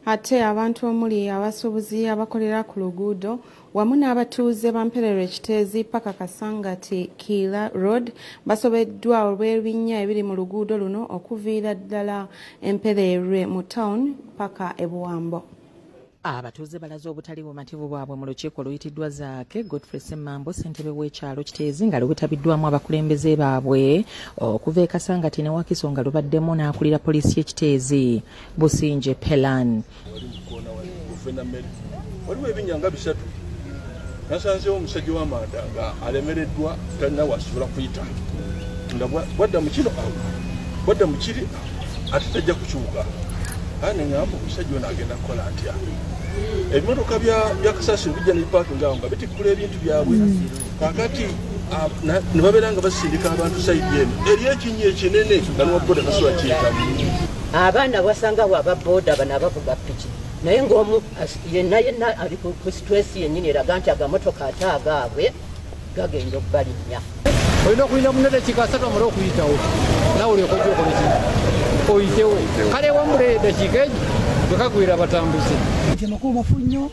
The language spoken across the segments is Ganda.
Ate abantu omuli abasuubuzi abakolera ku luguudo wamu n'abatuuze ba Mpererwe Kiteezi paka Kasangati Kiira Road basobeddwa olw'ebinnya ebiri mu luguudo luno okuviira ddala Empererwe mu town paka e Buwambo. Abatuuze balaze obutali bumativu bwabwe mu lukiiko oluyitiddwa Zaake Godfrey Ssemambo, ssentebe w'ekyalo Kiteezi, nga lwetabiddwamu abakulembeze baabwe okuva e Kasangati ne Wakiso, nga lubaddemu n'akulira poliisi y'e Kiteezi Businje Pelan. Waliwo ebinnya nga bisatu. Nasanzeewo omusajja w'amanda nga alemereddwa, talina wasobola kuyita, nga bwadda mu kino awo, bwadda mu kiri ate tajja kukyuka. Ane ngamba omusajja ono agenda kukola atya? Ebimotoka bya kasasiro bijja ne bipaakinga awo nga bitikkula ebintu byabwe. Kaakati ne babeera nga basindika abantu sayidi eno eri ekinnya ekinene nga n'owa booda tasobola kiyitamu. Abaana wasangawo aba booda bano abavuga piki, naye ng'omu yenna yenna ali ku stress yennyini eraga nti agamotoka ate agaabwe gagenda okubalinnya. Olina okulinda munne dakiika 3 amale okuyitawo, naawe olyoke ojje okole ki? Oyitewo. Kale wamula eddakiika egyo bwe kagwira abatambuze. Nti amakubo mafu nnyo,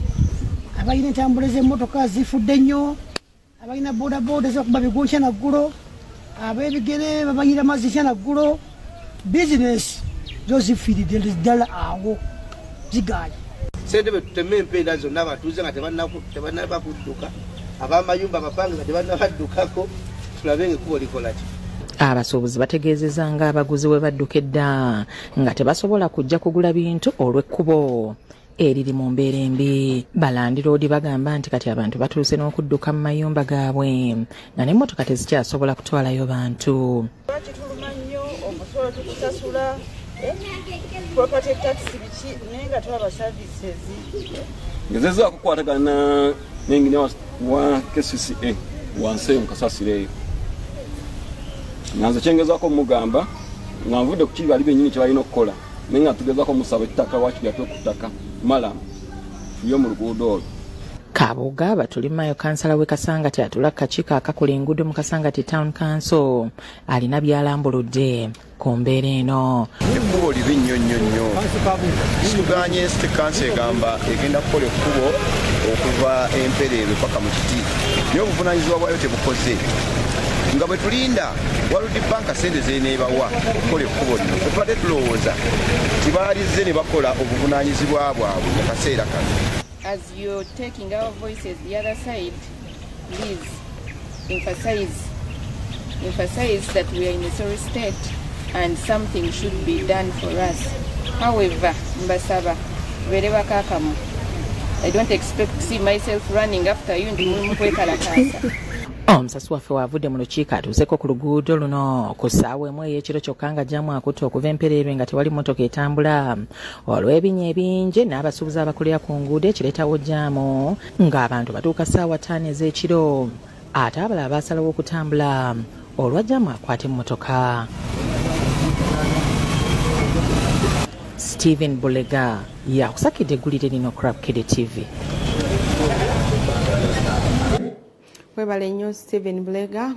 abalina entambula z'emmotoka zifudde nnyo, abalina boodabooda zibakuba bigwo nkya na ggulo, ab'ebigere babayira mazzi nkya na ggulo, bizinesi zo zifiiridde ddala awo zigaanye. Ssentebe tuteme empeera zonna abatuuze nga tebannaba kudduka, ab'amayumba abapange nga tebannabaddukako, tulabe ng'ekkubo likola ki. Abasuubuzi bategeezezza ng'abaguzi bwe badduka edda nga tebasobola kujja kugula bintu olw'ekkubo eriri mu mbeera embi. Balandiroodi bagamba nti kati abantu batuuse n'okudduka mu mayumba gaabwe nga n'emmotoka tezikyasobola kutwalayo bantu. Kituluma nnyo, omusolo tukusasula, property tax biki, naye nga twaba services. Ngezezzaako okukwatagana n'engine wa KCCA wansi eyo mu kasasiro eyo, nga nze kyengezaako omugamba nga nvudde ku kiri bali bennyini kye balina okukola, naye nga tugezaako omusaba ettaka wakiri ate ku ttaka mala tuye mu luguudo olwo. Kabuga Batulimayo, kansala w'e Kasangati atula ku kakiiko akakola enguudo mu Kasangati Town Council, alina by'alambuludde ku mbeera eno. Ekkubo libi nnyo nnyo nnyo. Situgaanye City Council egamba egenda kukola ekkubo okuva Empererwe paka mu Kiti, naye obuvunaanyizibwa bwayo tebukoze. Nga bwe tulinda World Bank ssente z'eneebawa okukola ekkubo lino, ffe tubadde tulowooza nti baalizze ne bakola obuvunaanyizibwa bwabwe mu kaseera kano. As you're taking our voices the other side, please emphasize that we are in a sorry state and something should be done for us. However, mbasaba, tubeere bakakamu. I don't expect to see myself running after you ndi mulimu kwekalakaasa. Omusasi waffe waavudde mu lukiiko atuuseko ku luguudo luno ku ssaawa 1 ey'ekiro, kyokka nga jjaamu akutte okuva Empererwe nga tewali mmotoka etambula olw'ebinnya ebingi n'abasuubuzi abakolera ku nguudo, ekireetawo jjaamu ng'abantu batuuka ssaawa 5 ez'ekiro, ate abalala baasalawo okutambula olwa jjaamu akwata emmotoka. Stephen Bulega yakusakidde eggulire lino Crab Kid TV. Webale nnyo Stephen Bulega.